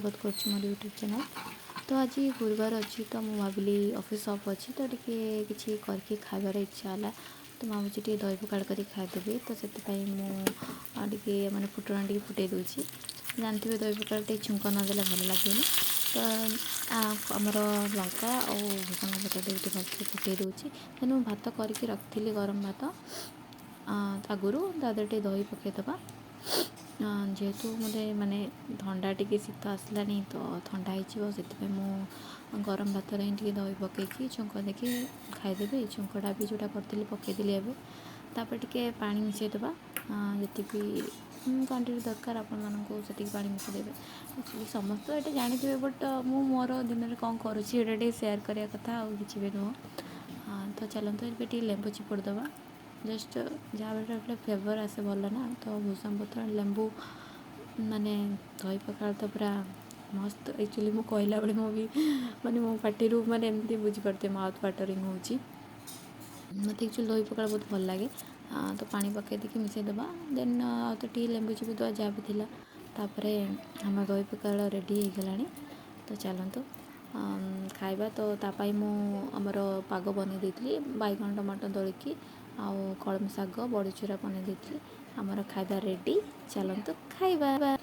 ସ୍ୱାଗତ କରୁଛି ମୋର ୟୁଟ୍ୟୁବ୍ ଚ୍ୟାନେଲ୍। ତ ଆଜି ଗୁରୁବାର ଅଛି, ତ ମୁଁ ଭାବିଲି ଅଫିସ୍ ଅଫ୍ ଅଛି, ତ ଟିକେ କିଛି କରିକି ଖାଇବାର ଇଚ୍ଛା ହେଲା। ତ ମୁଁ ଭାବୁଛି ଟିକେ ଦହି ପଖାଳ କରିକି ଖାଇଦେବି। ତ ସେଥିପାଇଁ ମୁଁ ଟିକେ ମାନେ ଫୁଟଣ ଟିକେ ଫୁଟେଇ ଦେଉଛି। ଜାଣିଥିବେ, ଦହି ପଖାଳ ଟିକେ ଛୁଙ୍କ ନଦେଲେ ଭଲ ଲାଗେନି। ତ ଆମର ଲଙ୍କା ଆଉ ଭୃସଙ୍ଗ ପତ୍ର ଦେଇକି ଟିକେ ଭଲସେ ଫୁଟେଇ ଦେଉଛି। ଦେନ୍ ମୁଁ ଭାତ କରିକି ରଖିଥିଲି, ଗରମ ଭାତ ଆଗରୁ। ତା ଦେହରେ ଟିକେ ଦହି ପକାଇଦେବା। ଯେହେତୁ ମୋତେ ମାନେ ଥଣ୍ଡା ଟିକେ, ଶୀତ ଆସିଲାଣି, ତ ଥଣ୍ଡା ହେଇଯିବ, ସେଥିପାଇଁ ମୁଁ ଗରମ ଭାତରେ ହିଁ ଟିକେ ଦହି ପକାଇକି ଛୁଙ୍କ ଦେଇକି ଖାଇଦେବି। ଛୁଙ୍କଟା ବି ଯେଉଁଟା କରିଥିଲି, ପକାଇଦେଲି ଏବେ। ତାପରେ ଟିକେ ପାଣି ମିଶାଇଦେବା। ଯେତିକି କ୍ୱାଣ୍ଟିଟି ଦରକାର ଆପଣମାନଙ୍କୁ, ସେତିକି ପାଣି ମିଶାଇ ଦେବେ। ଆକ୍ଚୁଆଲି ସମସ୍ତେ ଏଇଟା ଜାଣିଥିବେ, ବଟ୍ ମୁଁ ମୋର ଦିନରେ କ'ଣ କରୁଛି, ଏଇଟା ଟିକେ ସେୟାର କରିବା କଥା, ଆଉ କିଛି ବି ନୁହଁ। ତ ଚାଲନ୍ତୁ, ଏବେ ଟିକେ ଲେମ୍ବୁ ଚିପୁଡ଼ି ଦେବା। ଜଷ୍ଟ ଯାହା ଗୋଟେ ଫ୍ଲେଭର୍ ଆସେ ଭଲ ନା। ତ ଭୃସଙ୍ଗ ପତ୍ର, ଲେମ୍ବୁ, ମାନେ ଦହି ପଖାଳ ତ ପୁରା ମସ୍ତ। ଆକ୍ଚୁଆଲି ମୁଁ କହିଲା ବେଳେ ମୁଁ ବି ମାନେ ମୋ ପାଟିରୁ ମାନେ ଏମିତି ବୁଝିପାରୁଥିବେ, ମାଉଥ୍ ୱାଟରିଂ ହେଉଛି। ମୋତେ ଆକ୍ଚୁଆଲି ଦହି ପଖାଳ ବହୁତ ଭଲ ଲାଗେ। ତ ପାଣି ପକାଇ ଦେଇକି ମିଶାଇଦେବା। ଦେନ୍ ଆଉ ତ ଟିକେ ଲେମ୍ବୁ ଚିପୁଡ଼ି ଦେବା, ଯାହା ବି ଥିଲା। ତାପରେ ଆମ ଦହି ପଖାଳ ରେଡ଼ି ହେଇଗଲାଣି। ତ ଚାଲନ୍ତୁ ଖାଇବା। ତ ତା ପାଇଁ ମୁଁ ଆମର ପାଗ ବନେଇ ଦେଇଥିଲି, ବାଇଗଣ ଟମାଟୋ ଦଳିକି ଆଉ କଳମ ଶାଗ ବଡ଼ିଚୁରା ବନେଇ ଦେଇଥିଲି। ଆମର ଖାଇବା ରେଡ଼ି, ଚାଲନ୍ତୁ ଖାଇବା।